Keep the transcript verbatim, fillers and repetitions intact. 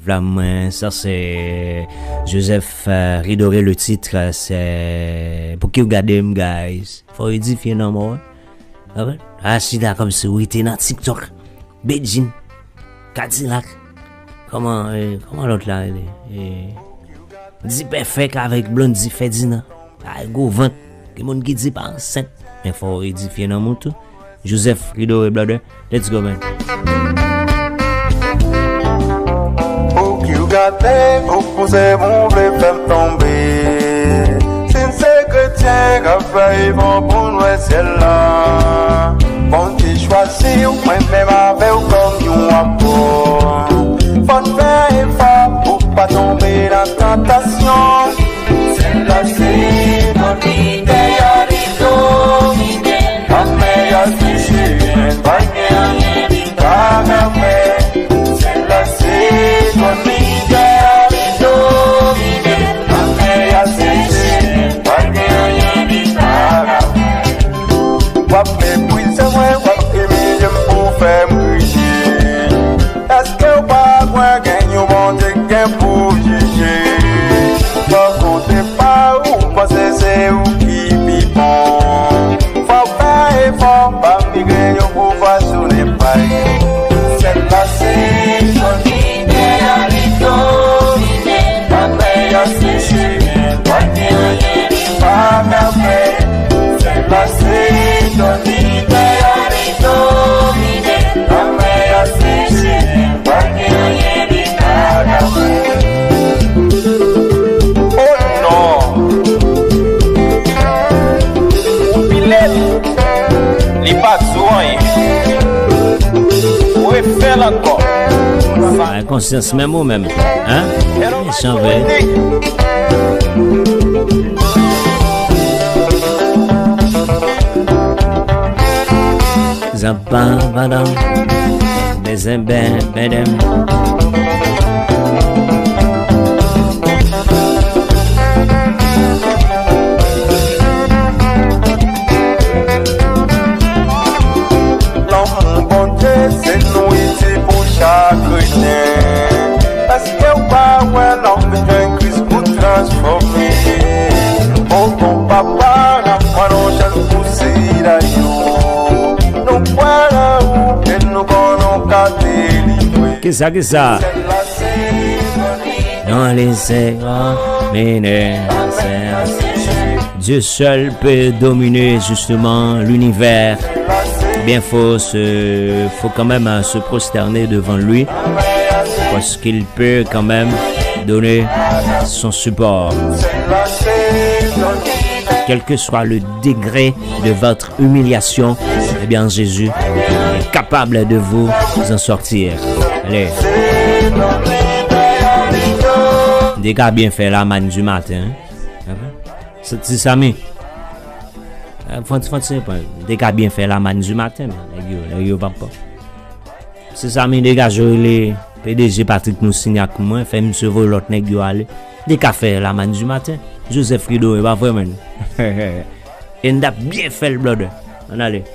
Vla mwen, sa se Joseph, euh, Ridoré, le titre, se Pou ki w gade m, guys. Fò w edifye nanm ou, wi. Konprann? A chita kòmsi w rete nan TikTok. Bedjine, Kadilak. Kòman, eh, kòman lòt la rele? Eh, Dipèfèk avèk Blondy Ferdinand. Ay, gwo vant. Gen moun ki di pa ansent. Men fò w edifye nanm ou tou. Joseph Ridoré, brother. Let's go, man. Pou ki w gade, pou pouse pou w vle fè m tonbe. Si n se kretyen k ap fè efò pou n wè syèl la, Bondye chwazi w, mwen menm avè w kòm yon apot. Fò n fè efò pou pa tonbe nan tantasyon. Sèl la se domine, domine. Lanmè a seche, pa gen anyen li pa ka fè. Sèl la se domine, domine. Lanmè a seche, pa gen anyen li pa ka fè. W ap meprize mwen, w ap imilye m pou fè m kriye. Èske w pa kwè gen yon Bondye k gen pou jije? Bò kote pa ou, panse se ou ki pi bon. Fò w fè efò, pa migre yon pou fasonnen pay. Sèl la se Bondye a li domine. Lanmè a seche, pa gen anyen li pa ka fè. Sèl la se Bondye a li domine. Lanmè a seche, pa gen anyen li pa ka fè. Oh non! Ou pile l, li pa di w anyen. Ou refè l ankò. Bay konsyans menm ou menm. Hein? Mechan vre. Zanban, bandan, bezen ben, benden. Lanmou Bondye se nouriti pou chak kretyen. Èske w pa wè n ap vin jwenn Kris pou transfòme? O bon Papa, n ap pran yon chans pou sila yo. Nou kwè nan ou e nou konnen w ka delivre. Kisa, kisa? Sèl la se Non, li se domine, se Dieu seul peut dominer justement l'univers. Bien, faut se, faut quand même, euh, se prosterner devant lui, parce qu'il peut quand même donner son support. Quel que soit le degré de votre humiliation, eh bien, Jésus est capable de vous en sortir. Allez. Dega byen fè la man di maten, hein? Se ti Sami. Fon ti, fon ti, dega byen fè la man di maten, men nèg yo, nèg yo pa pò. Se sa, men degaje w rele P D G Patrick Moussignac pou mwen, fè misye voye lòt nèg yo ale. Li ka fè la man di maten. Joseph Rido, e pa vre, menn. E n t ap byen fè l, blòdè. Ann ale.